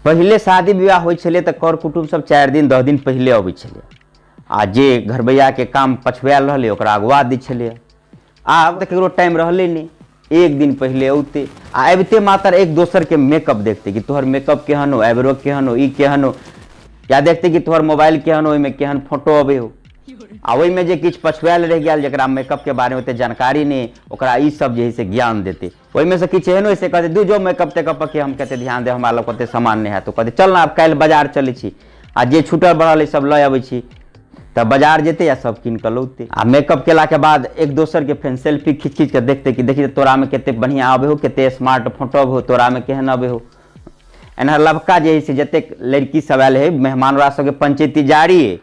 पहिले शादी विवाह होइ छलै तऽ कर कुटुम्ब सब 4 दिन 10 दिन पहिले अबै छलै आ जे घरबैयाके काम पछुआयल रहलै ओकरा अगुआ दै छलै। आब तऽ ककरो टाइम रहलै नहि, एक दिन पहिले औते आ अबिते मात्र एक दोसरके मेकअप देखते कि तोहर मेकअप केहन हो, आइब्रो केहन हो, ई केहन हो, या देखते कि तोहर मोबाइल केहन हो, ओहिमे केहन फोटो अबै हो। आ ओहिमे जे किछु पछुआयल रहि गेल जकरा मेकअपके बारेमे ओते जानकारी नहि, ओकरा ई सब जे है से ज्ञान देतै। ओहिमे से किछु एहनो से कहतै दू जो मेकअप तेकअप के हम कते ध्यान देब, हमरा लग ओते सामान नहि हैत। ओ कहतै चल ने आब काल्हि बाजार चलै छी आ जे छूटल बढ़ल है सब लऽ अबै छी। तऽ बाजार जेतै आ सब कीन कऽ लौतै। आ मेकअप केलाके बाद एक दोसरके फेर सेल्फी खींच खींच कऽ देखतै कि देखी तोरामे कते बढ़िआँ अबै हो, कते स्मार्ट फोटो अबै हो, तोरामे केहन अबै हो। एना लबका जे है से जतेक लड़की सब आयल है मेहमान ओकरा सबके पंचैती जारी है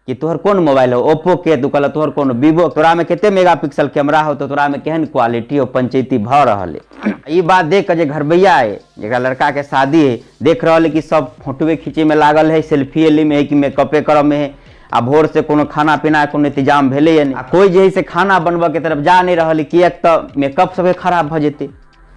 कि तोहर कोन मोबाइल हो, ओप्पो के, तू कहलक तोहर कोन वीवो, तोरामे कते मेगा पिक्सल कैमरा हो, तो तोरामे केहन क्वालिटी हो, पंचैती भऽ रहल है। ई बात देख कऽ जे घरबैया है जकरा लड़का के शादी है, देख रहल है कि सब फोटोए खींचे में लागल है, सेल्फी लै में है कि मेकअपे करऽ में है, आ भोर से कोनो खाना पीना कोनो इंतजाम भेलैए नहि, आ कोइ जे है से खाना बनबऽ के तरफ जा नहि रहल है किएक तऽ मेकअप सबके खराब भऽ जेतै।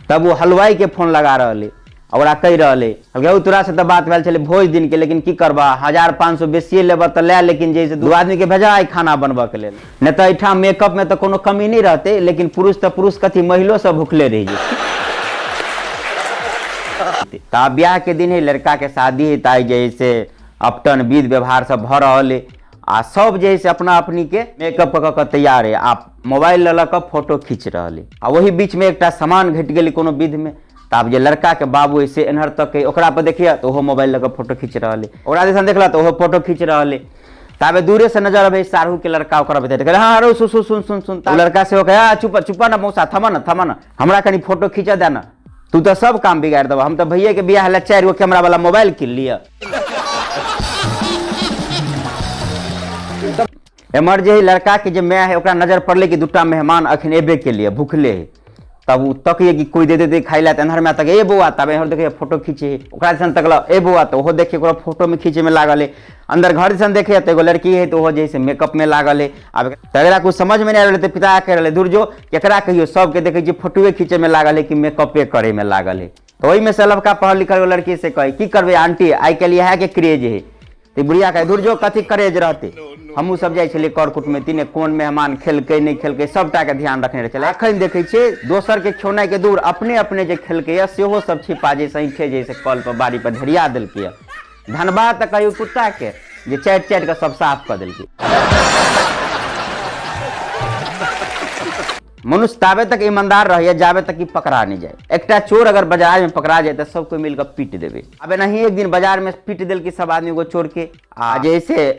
तब ओ हलवाई के फोन लगा रहल है आ ओकरा कहि रहल है, कहलकै हौ तोरा से तऽ बात भेल छलै भोज दिन के, लेकिन की करबह 1500 बेसिए लेबह तऽ लए, लेकिन जे है से 2 आदमी के भेजा आइ खाना बनबऽ के लेल, नहि तऽ एहिठाम मेकअप में तऽ कोनो कमी नहि रहतै, लेकिन पुरुष तऽ पुरुष कथी महिलो सब भुखले रहि जेतै। तऽ आब बियाह के दिन है, लड़का के शादी है, तऽ आइ जे है से अपटन विध व्यवहार सब भऽ रहल है आ सब जे है से अपना अपनी के मेकअप कऽ कऽ तैयार है आ मोबाइल लऽ लऽ कऽ फोटो खींच रहल है। आ ओही बीच में एकटा सामान घटि गेलै कोनो विध में, तऽ आब जे लड़का के बाबू है से एन्हर तक है, ओकरा पर देखिए तऽ ओहो मोबाइल लऽ कऽ फोटो खींच रहल है, ओकरा दिसन देखलक तऽ ओहो फोटो खींच रहल है। ताबे दूरे से नजर अबै साढ़ू के लड़का ओकरा बतेलकै, कहलै, हँ रौ, सुन, सुन, सुन, सुन, सुन। तऽ ओ लड़का सेहो कहै, आ, चुप, चुप न मौसा, थमा न, थमा न, हमरा कनि फोटो खींचऽ दे न, तू तऽ सब काम बिगाड़ि देबह, हम तऽ भैये के बियाह लए 4 गो कैमरा वाला मोबाइल कीन लिअ। एम्हर जे है लड़का के जे माय है ओकरा नजर पड़लै कि 2टा मेहमान अखन एबे के लिए भूखले है, तब ओ तकिए कि कोई दे देते खाइ ला, तऽ एम्हर माय तक ए बौआ, तब एम्हर देखिए फोटो खींचे है, ओकरा दिसन तकल ए बौआ, तऽ ओहो देखिए ओकरा फोटो में खींचे में लागल है। अंदर घर दिसन देखे तऽ एगो लड़की है तऽ ओहो जे है से मेकअप में लागल है। आब तऽ एकरा कुछ समझ में नहीं आबि रहलै तऽ पिता कहि रहलै दूर जो केकरा कहियो, सबके देखै छियै फोटोए खींचे में लागल है कि मेकअपे करे में लागल है। तऽ ओहिमे से लड़का पढ़ल लिखल एगो लड़की से कहै की करबै आंटी आइ काल्हि इएह के क्रेज है। तऽ बुढ़िया कहै दूर जो कथी क्रेज रहतै, हमहूँ सब जाइ छलियै कर कुटुमैती ने कोन मेहमान खेलकै नहि खेलकै सबटाके ध्यान रखने रहै छलै। एखन देखै छियै दोसरके खेनाइके दूर अपने अपने जे खेलकैए सेहो सब छिपा जे सैंठे जे से कल पर बाड़ी पर ढेरिया देलकैए। धन्यवाद तऽ कहियौ कुत्ताके जे चाटि चाटि कऽ सब साफ कऽ देलकै। मनुष्य ताबे तक ईमानदार रहैए जाबे तक कि पकड़ा नहि जाए। एकटा चोर अगर बाजारमे पकड़ा जाए तऽ सब कोइ मिल कऽ पीट देबै। आब एनाही एक दिन बाजारमे पीट देलकै सब आदमी एगो चोरके, आ जे से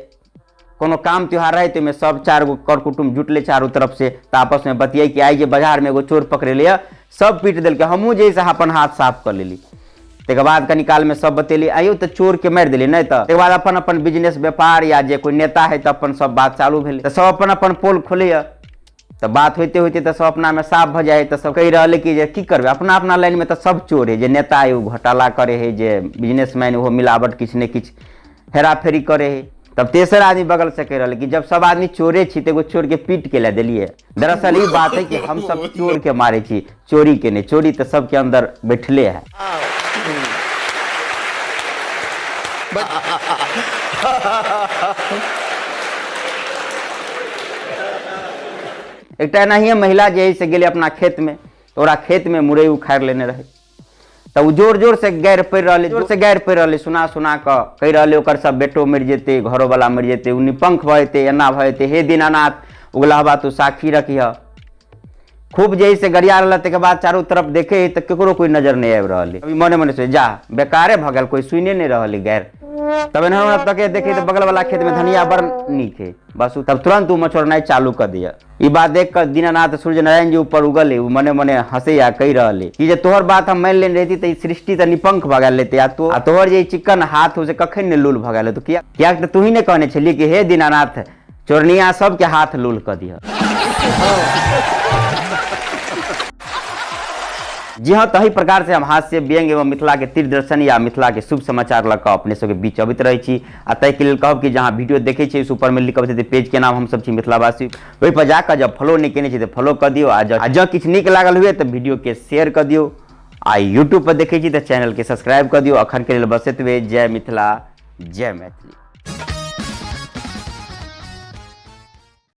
कोनो काम त्योहार रहै तऽ ओहिमे सब 4 गो कर कुटुम्ब जुटलै चारू तरफ से, तऽ आपसमे बतियाइ कि आइ जे बाजारमे एगो चोर पकड़ेलै हँ सब पीट देलकै, हमहूँ जे है से अपन हाथ साफ कऽ लेली। तकर बाद कनी कालमे सब बतेली आइयो तऽ चोरके मारि देली नहि तऽ, तकर बाद अपन अपन बिजनेस व्यापार या जे कोइ नेता है तऽ अपन सब बात चालू भेलै, तऽ सब अपन अपन पोल खोलैए। तऽ बात होइते होइते तऽ सब अपनामे साफ भऽ जाइ है, तऽ सब कहि रहल है कि जे की करबै अपना अपना लाइनमे तऽ सब चोर है, जे नेता है ओ घोटाला करे है, जे बिजनेसमैन ओहो मिलावट किछु ने किछु हेराफेरी करे है। तब तेसर आदमी बगल से कहि रहल कि जब सब आदमी चोरे छी तऽ एगो चोर के पीट के लए देलियै। दरअसल ई बात है कि हम सब चोर के मारे छी, चोरी के नहीं, चोरी तऽ सबके अंदर बैठले है। एकटा एनाहिए महिला जे है से गेलै अपना खेत में, तऽ ओकरा खेत में मुरई उखाड़ि लेने रहै, तऽ ओ जोर जोर से गारि पड़ि रहलै, जोर से गारि पड़ि रहलै, सुना सुना कऽ कहि रहलै ओकर सब बेटो मरि जेतै, घरोवला मरि जेतै, ओ निपंख भऽ जेतै, एना भऽ जेतै, हे दीनानाथ उगलहबा तू साखी रखिह। खूब जे है से गरिया रहल, तकर बाद चारू तरफ देखे है तऽ केकरो कोई नजर नहि आबि रहल है। अभी मने मने सोचे जा बेकारे भऽ गेल, कोई सुने नहि रहल है गारि। तब एना हमरा तके देखे तऽ बगल वाला खेत में धनिया बड़ नीक है, बस तब तुरंत ओ मचोड़नाइ चालू कऽ दिया। ई बात देख कऽ दीनानाथ सूर्य नारायण जी ऊपर उगल है, ओ मने मने हंसे आ कहि रहल है कि जे तोहर बात हम मानि लेने रहती तऽ ई सृष्टि तऽ निपंख भऽ गेल रहते, आ तोहर जे चिकन हाथ हो से कखन ने लूल भऽ गेल होतौ, किया तऽ तूही ने कहने छलियै कि हे दीनानाथ चोरनिया सबके हाथ लूल कऽ दिह। जी हाँ, तही प्रकार से हम हास्य व्यंग एवं मिथिला के तीर्थ दर्शन या मिथिला के शुभ समाचार लऽ कऽ अपने सबके बीच अबैत रहै छी। आ ताहिके लेल कहब कि जहाँ वीडियो देखै छियै उस ऊपर में लिखल छै पेज के नाम, हम सब छी मिथिलावासी, ओहि पर जाकऽ जब फॉलो नहि केने छी तऽ फॉलो कऽ दियौ, आ जँ किछु नीक लागल हुए तऽ वीडियो के शेयर कऽ दियौ। आ यूट्यूब पर देखै छी तऽ चैनलके सब्सक्राइब कऽ दियौ। अखनके लेल बस एतबे। जय मिथिला, जय मैथिली।